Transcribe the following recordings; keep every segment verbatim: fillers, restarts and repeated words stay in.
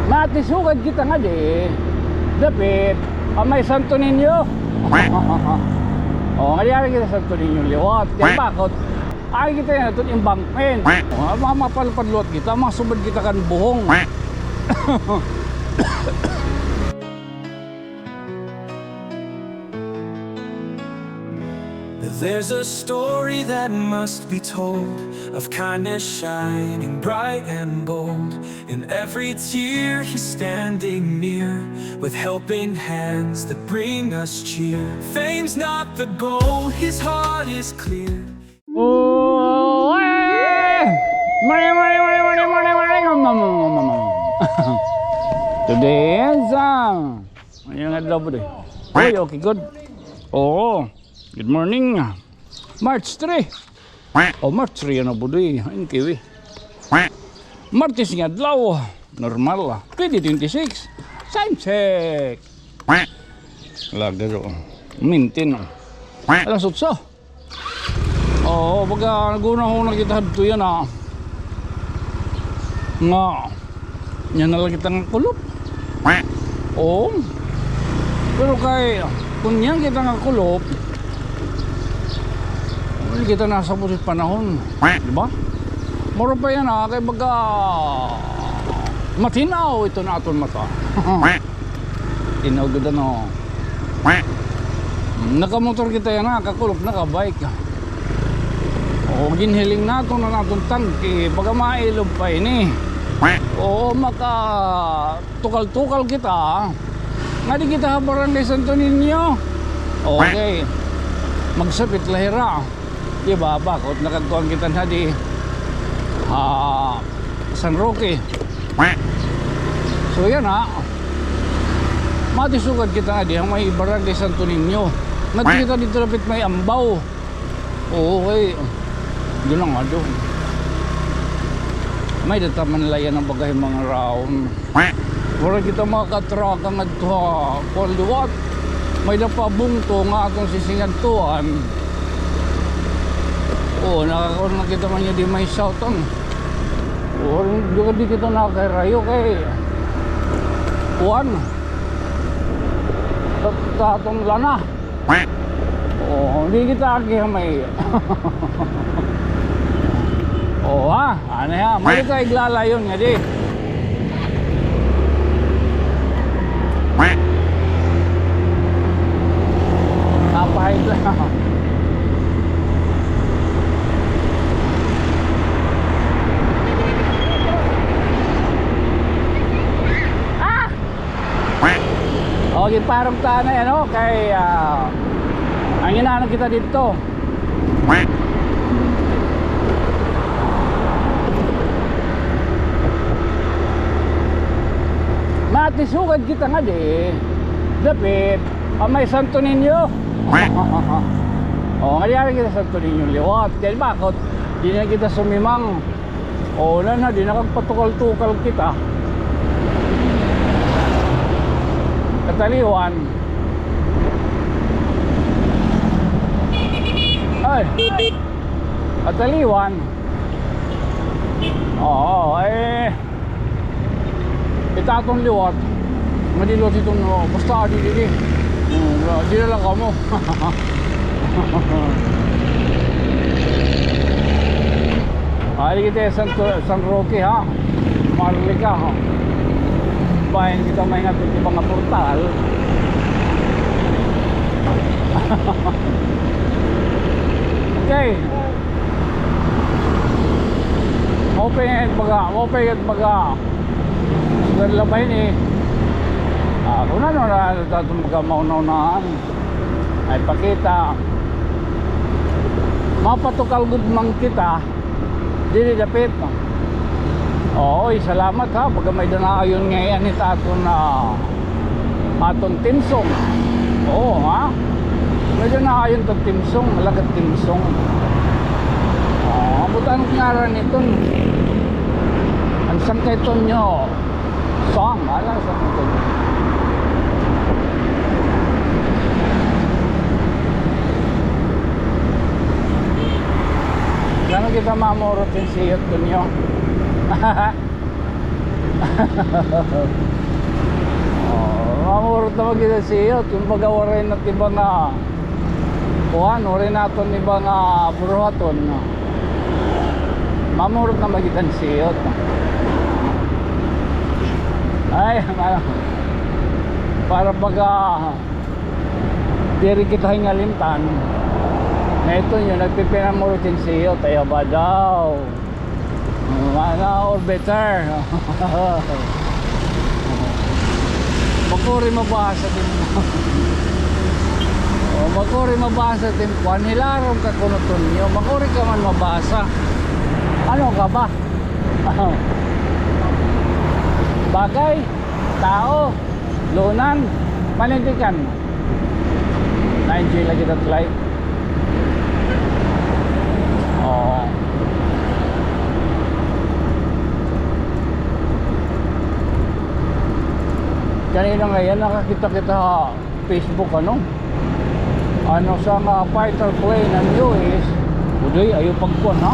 Matisugad kita ngadi. Dapit, ah, may Santo Niño. O, ngadi ari kita Santo Niño liwat. Kay bakit? Ari kita yana, iton embankment. O, ma-, mapalpad liwat kita, masubad kita kan buhong. There's a story that must be told of kindness shining bright and bold. In every tear, he's standing near with helping hands that bring us cheer. Fame's not the goal, his heart is clear. Oh, eh! Morning, morning, morning, morning, morning, morning. Today is, uh, Ngayong adlaw po, day. Uy, okay, good. Oo. Good morning. March three. O, March three na po, day. Ayun, kiwi. Martes nga adlaw. Normal, ah. Twenty twenty-six. Time check. Laga, o. Mintin, o. Alas otso. Oo, baga naghunahuna kita hadto yana, ah. Nga, yana la kita nga kulop. Oo. Pero kay, kon yana kita nga kulop, diri kita nasabot it panahon. Di ba? Mura pa yana, ah, kay baga matin-aw iton aton mata. Tin-aw gud, ano. Nakamotor kita yana, kakulop, nakabike. O, ginhiling naton an aton tangke, baga mailob pa ini. O, makatukal-tukal kita. Ngadi kita ha Barangay Santo Niño. Okay. Magsapit la hira. Di ba, bakot nakagkuan kita ngadi ha San Roque. So, yana, ah. Matisugad kita ngadi ha may Barangay Santo Niño. Ngadto kita didto dapit may Ambao. Oo, kay, yun na nga, do. May-ada man la yana baga hin mga raon. Waray kita makatraka ngadto ha kuan liwat. May-ada pa bungto nga aton sisingadtuan. O, nakakuan na kita man yana di may southern. O, di, di kita nakahirayo kay kuan. Sa, sa aton lana. O, di kita agi ha may. O, ha? Ano ha? May ka iglalayon ngadi. Napahid lang. Ah! O, ginparong ta na yana, o, kay, ah, an inaano kita didto. Matisugad kita ngadi, dapit ha may Santo Niño. O, ngadi ari kita Santo Niño liwat. Kay bakot, di na kita sumimang. O, na, na, di nakagpatukal-tukal kita. Kataliwan. Ay. Kataliwan. Oo, eh. Ita aton liwat. Madilos iton, o, basta adi didi. Hmm, di na la kamo. Ari kita San, San Roque, ha? Marlica, ha? Bahin kita maingat ito mga portal. Okay. Maupay nga baga, maupay nga baga. Sugar labay ni. Ah, kung ano na, tatong baga mauna-unahan. Ay pakita. Mapatukal gud man kita. Diri dapit, no? Oy, salamat ha. Baga may-ada naayon ngay-an hit aton, ah, aton timsong. Oo, ha? May-ada naayon ta timsong, alagad timsong. Oh, butan ngaran iton. An sangkay Tonyo. Song, ala sa mga ganyan. Ngano kita mamurot hin siyot ninyo? Oh, mamurot naman kita siyot. Kumbaga, waray na iba nga kuan, waray naton iba nga buruhaton, no? Mamurot naman kita siyot. Ay, ma-, para baga diri kita hingalimtan. Nito yun, nagpipinamurot hin siyot, ayaw ba daw? Mga orbiter. Makuri mabasa din. Oh, makuri mabasa din. Kuan, hilarom ka kuno, Tonyo. Makuri ka man mabasa. Ano ka ba? Bagay, tao, lunan, panindigan. Na-enjoy lagi that life. Oo. Kanina nga yan, nakakita kita ha Facebook, ano? Ano sa nga fighter plane an U S, udoy, ayaw pagkuan, ha?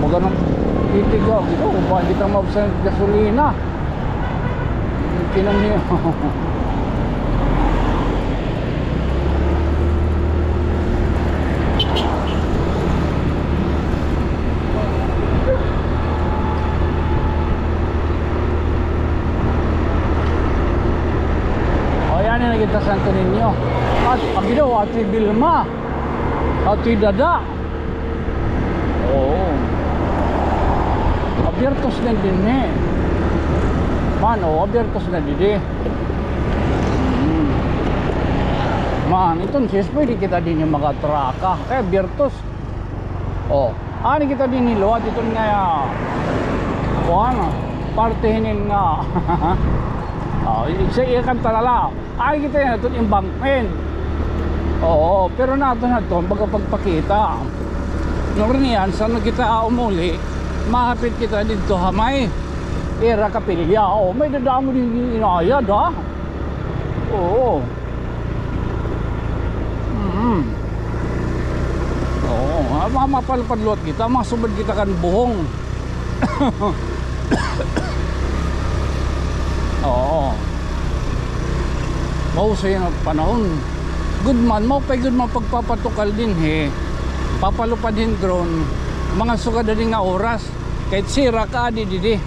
Baga nang titigaw, ito, ba kita mabsan gasolina? Kinamiyo. O, yan an nakita Santo Niño. At, abi daw, Ate Vilma. Ate Dada. Oo. Abiertos na dinhi. Man, o, abiertos na didi. Mm. Man, entonces, pwede kita dinhi mag-atraka. Kay abiertos. O, ani kita dinhi liwat iton nga, kuan, parte hinin nga. O, sa iya kan talala. Ay, kita yana iton embankment. Oo, pero naton hadton baga pagpakita. Nurniyan, san-o kita umuli, mahapit kita didto ha may ira kapilya. O, may dadamo dinhi inayad, ha? Oo. Mm. Oo, ma-, mapalupad liwat kita, masubad kita kan buhong. Oo. Mahusay an panahon. Gud man, maupay gud man pagpapatukal dinhi. Papalupad hin drone. Mga sugad hini nga oras. Kay sira ka adi didi.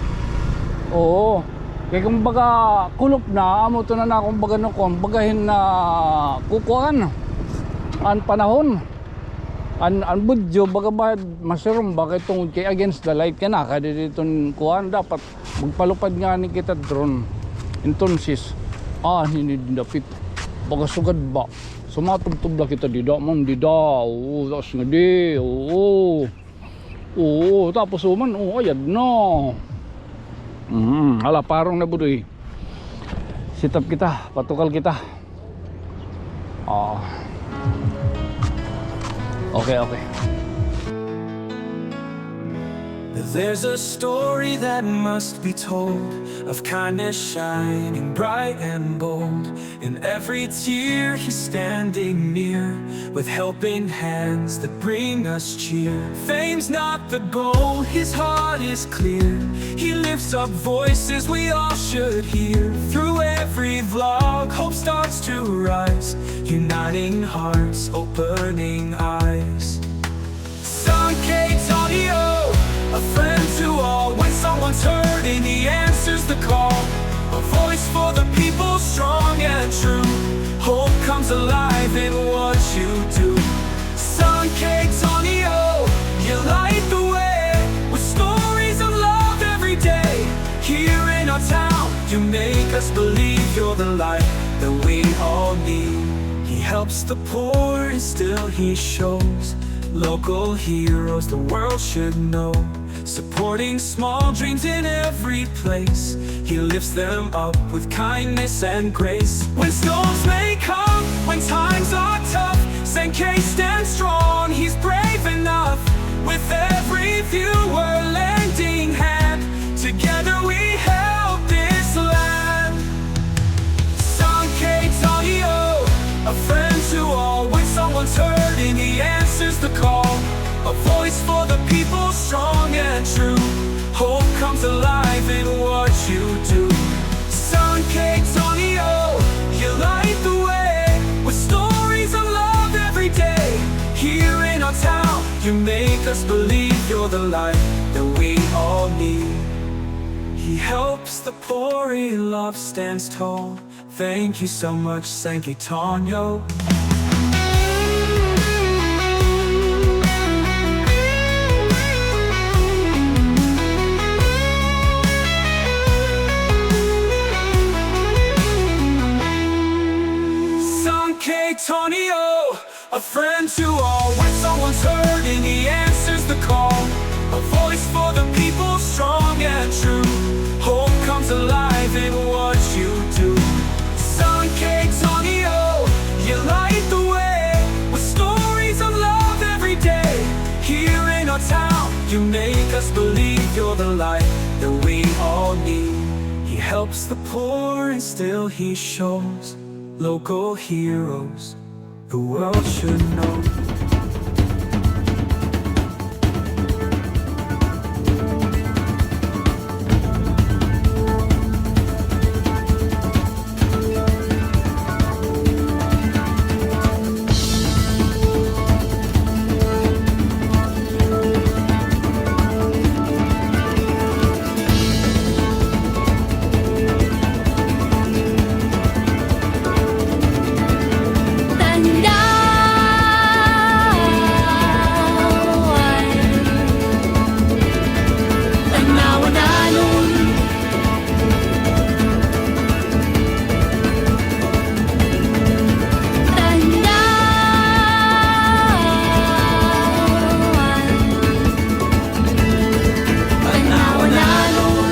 Oo. Kay kumbaga, kulop na, amo to na na, kumbaga, no, kumbaga hin na kukuan. An panahon. An, an budyo, baga ba, masirumba kay tungod kay against the light ka na, kay didi iton kuan, dapat magpalupad ngani kita drone. Entonces, ah, hini dapit. Baga sugad ba? Sumatubtob la kita dida, man, dida. Oo, taas nga di. Oo. Oo, tapos, oh, man, oh, ayad na. Mm, hala, parong na, budoy. Sit up kita, patukal kita. Ah. Okay, okay. There's a story that must be told of kindness shining bright and bold. In every tear, he's standing near. With helping hands that bring us cheer. Fame's not the goal, his heart is clear. He lifts up voices we all should hear. Through every vlog, hope starts to rise. Uniting hearts, opening eyes. Sankey Tonyo, a friend to all. When someone's hurting, he answers the call. A voice for the people, strong and true. Hope comes alive in what you do. Sankey Tonyo, you light the way with stories of love every day. Here in our town, you make us believe you're the light that we all need. He helps the poor and still he shows local heroes the world should know. Supporting small dreams in every place. He lifts them up with kindness and grace. When storms may come, when times are tough, Sankey stands strong, he's brave enough. With every viewer lending hand, together we help this land. Sankey Tonyo, a friend to all. When someone's hurting, he answers the call. A voice for the people, strong and true. Hope comes alive in what you do. San Caytonio, you light the way with stories of love every day. Here in our town, you make us believe you're the light that we all need. He helps the poor, he love stands tall. Thank you so much, San Caytonio. San Caytonio, a friend to all. When someone's hurting, he answers the call. A voice for the people, strong and true. Hope comes alive in what you do. San Caytonio, you light the way with stories of love every day. Here in our town, you make us believe you're the light that we all need. He helps the poor and still he shows local heroes the world should know. Tan-awan, tan-awan nanon. Tan-awan, tan-awan nanon.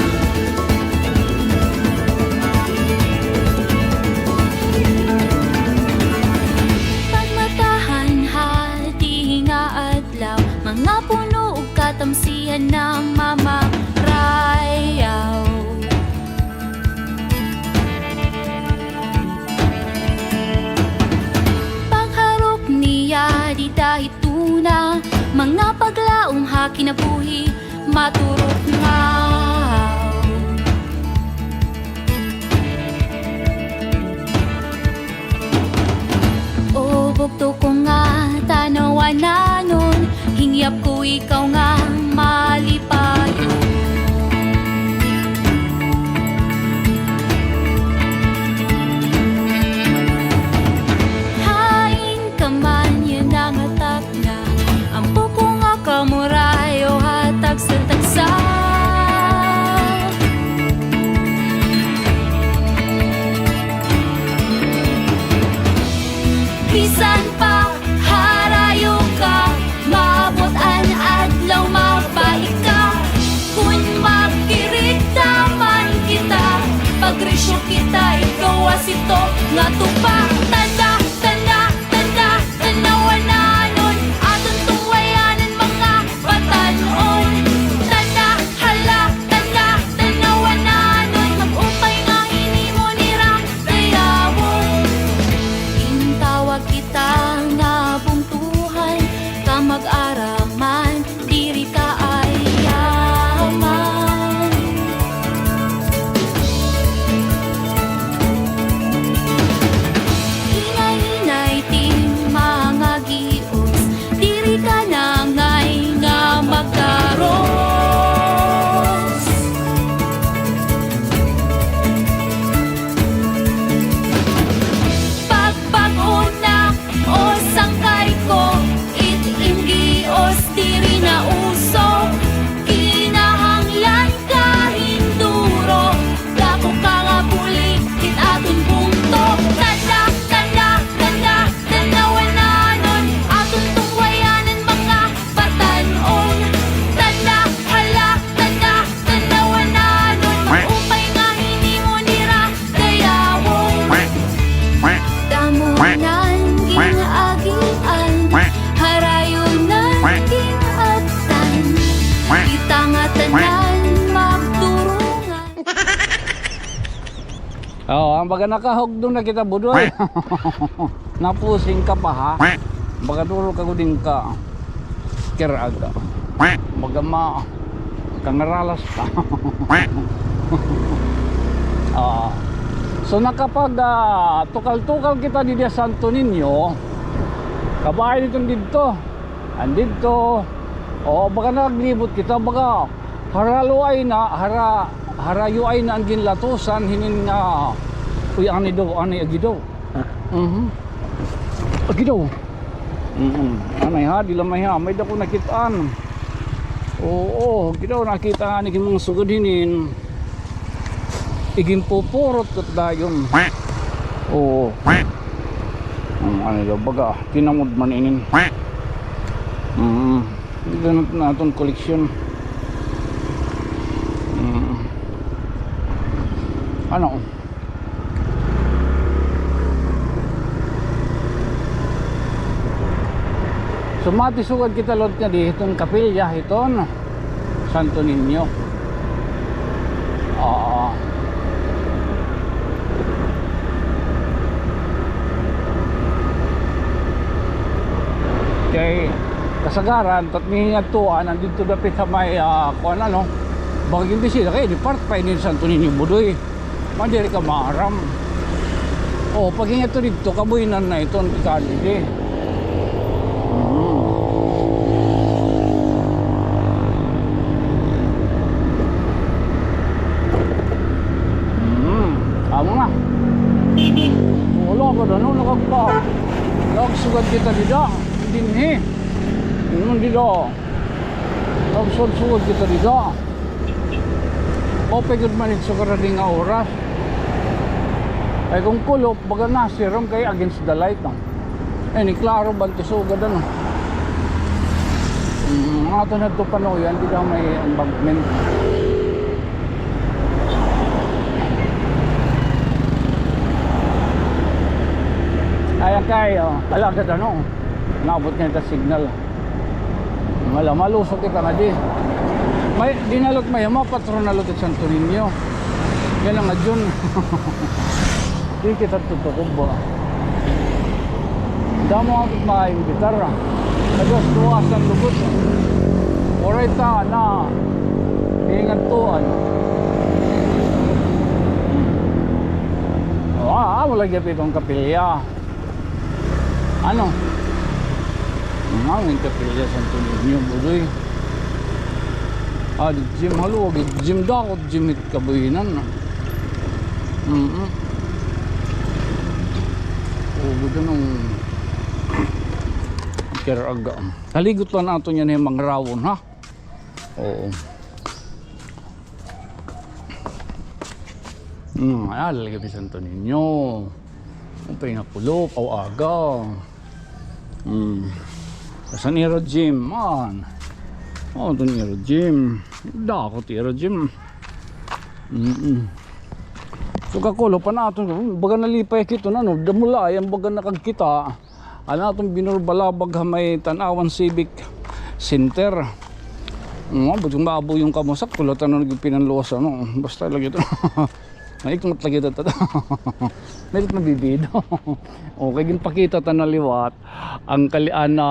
Pagmatahan ha diri nga adlaw, mga puno ug katamsihan namamarayaw. Pagharok niya dida hit una, mga paglaom ha kinabuhi, maturok nga. O bugto ko nga tan-awan nanon, hingyap ko ikaw nga malipayon. Hain ka man yana nga takna, ampo ko nga kamurayo ha tagsa-tagsa. Bisan pa harayo ka, maabot an adlaw mabalik ka. Kon magkiridta man kita, pagrisyo kita, ikaw asito nga tupa. Tanda, tanda, tanda, tan-awan nanon, aton tungwayan an mga batan-on. Tanda, hala, tanda, tan-awan nanon, mag-upay nga hin imo nira dayawon. Gintawag kita nga bungtuhan, kamag-araman, diri kaayaman. Hinay-hinay it mga gios, diri ka nangay nga magdaros. Pagbag-o na, o sangkay ko, it im gios diri na uso. Kinahanglan ka hin duro, dako ka nga bulig, it aton bungto. Tanda, tanda, tanda, tan-awan nanon, aton tungwayan an mga batan-on. Tanda, hala, tanda, tan-awan nanon, mag-upay nga hin imo nira dayawon. Damo nan gin-agian, harayo nan gin-abtan, kita nga tanan magturongan. O, an baga nakahugdon na kita, Budoy. Napusing ka pa, ha? Baga duro ka gud in ka. Kiraga. Magama. Kangaralas ka. Ah. So, nakapag, ah, tukal-tukal kita didi ha Santo Niño. Kabay niton didto. Andidto. O, baga naglibot kita, baga haraluay na, hara, harayuay na an ginlatusan, hinin nga, uy, ani daw, ani, agi daw. Mhm. Agi daw. Mm. Anay ha, di lamay ha. May dako nakit-an. Oo, agi daw nakit-an, agi mga sugad hinin. Iginpupurot kat dayon. Oo. Mm, ano daw, baga, tinamod man inin. Mm. Dito na naton koleksyon. Mm. Ano? So, matisugad kita liwat ngadi hiton kapilya hiton Santo Niño. Oo. Kay kasagaran, tat mihingadtuan, andidto dapit ha may, ah, kuan, ano, baga ginbisita kay di part pa ini Santo Niño, Budoy. Madiri ka maaram. O, pag-ingat to didto, kabuhinan na iton, ika didi. Mm. Mm. Amo nga. Wala ka na, no, nakagpa. Nagsugad kita dida. Dinhi. Ano dida? Nagsugad-sugad kita dida. Open gud man it sugad dinhi nga oras. Ay, kon kulop, baga nasirom kay against the light, no? Ay, ni klaro, banti sugad, ano? Mm, mga ato na ito panuyan, di daw may embankment. Ayan kayo, alagad, ano? Naabot niya ito signal. Wala, malusot kita nga di. May, di na lat may, mapatron na lat Santo Niño. Yan ang adyon. Di kita tutukob ba? Damo ang mga imbitar, ah. Nagos tuwasan lugod, ah. Oray ta na. Ingat tuan. Ah, ah, wala gyud itong kapilya. Ano? Ang hangin kapilya Santo Niño, Budoy. Ah, di gym, haluag, gym dakot, gym hit kabuhinan. Mm-mm. O, gud anong kiraga. Haligot lang naton yan, eh, mga rawon, ha? Oo. Hmm, ah, lalagyan mi Santo Niño. Ang pinakulop, aw aga. Hmm. Asan ira gym? Man. Oh, doon ira gym. Dakot ira gym. Mm-mm. So, kakulop pa naton. Baga nalipay kito na, no? Damula, yan baga nakagkita. An aton binurbalabag ha may Tanauan Civic Center. Nga, ba't yung maabo yung kamusak? Kulatan na naging pinanluwas, ano? Basta lagi ito. Naikmat lagi ito. Merit mabibida. Okay, ginpakita ta na liwat. An kalian na,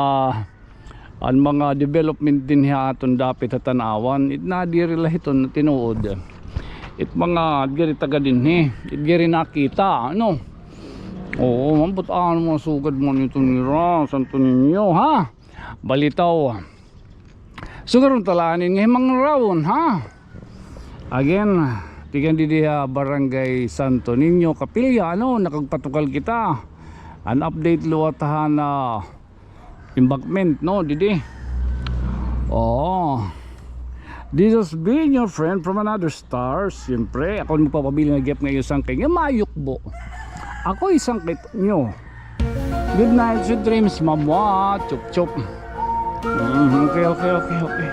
an mga development dinhi ha aton dapit ha Tanauan. It nadiri la hiton tinuod. It mga diri taga dinhi. It diri nakita, ano? Oo, ambot ano mga sugad man ito nira, Santo Niño, ha? Balitaw. Sugaron talanin nga himangrawon, ha? Again, tigan didi ha Barangay Santo Niño, Kapilya, ano, nakagpatukal kita. An update liwat ha na embankment, no, didi. Oo. This has been your friend from another star. Siyempre, ako an magpapabilin nga gihap nga iyo sangkay nga mayukbo. Ako isang kit nyo. Good night, sweet dreams, mamwa, chup chup. Mm, okay, okay, okay, okay.